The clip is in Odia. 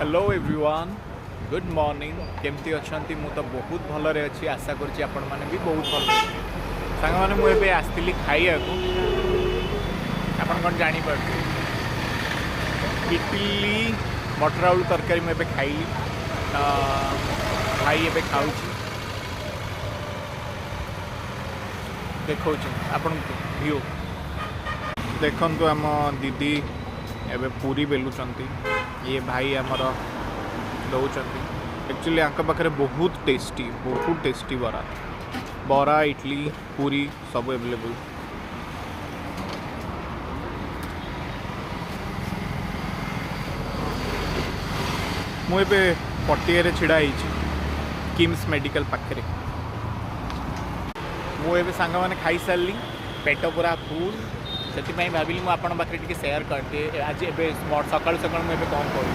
Hello everyone, good morning. କେମିତି ଅଛନ୍ତି? ମୁଁ ତ ବହୁତ ଭଲରେ ଅଛି। ଆଶା କରୁଛି ଆପଣମାନେ ବି ବହୁତ ଭଲରେ ଅଛନ୍ତି। ସାଙ୍ଗମାନେ, ମୁଁ ଏବେ ଆସିଥିଲି ଖାଇବାକୁ। ଆପଣ କ'ଣ ଜାଣିପାରୁଥିବେ, ଇଟିଲି ମଟର ଆଳୁ ତରକାରୀ ମୁଁ ଏବେ ଖାଇଲି। ତ ଭାଇ ଏବେ ଖାଉଛି, ଦେଖାଉଛି ଆପଣଙ୍କୁ ଭିଉ। ଦେଖନ୍ତୁ, ଆମ ଦିଦି ଏବେ ପୁରୀ ବେଲୁଛନ୍ତି, ଇଏ ଭାଇ ଆମର ଦେଉଛନ୍ତି। ଆକ୍ଚୁଆଲି ୟାଙ୍କ ପାଖରେ ବହୁତ ଟେଷ୍ଟି, ବହୁତ ଟେଷ୍ଟି ବରା, ବରା, ଇଡ଼ଲି, ପୁରୀ ସବୁ ଆଭେଲେବୁଲ୍। ମୁଁ ଏବେ ପଟିଆରେ ଛିଡ଼ା ହେଇଛି, କିମ୍ସ ମେଡ଼ିକାଲ ପାଖରେ। ମୁଁ ଏବେ ସାଙ୍ଗମାନେ ଖାଇସାରିଲି, ପେଟ ପୁରା ଫୁଲ୍। ସେଥିପାଇଁ ଭାବିଲି ମୁଁ ଆପଣଙ୍କ ପାଖରେ ଟିକେ ସେୟାର କରିଦିଏ ଆଜି ଏବେ ସକାଳୁ ସକାଳୁ ମୁଁ ଏବେ କ'ଣ କରୁଛି।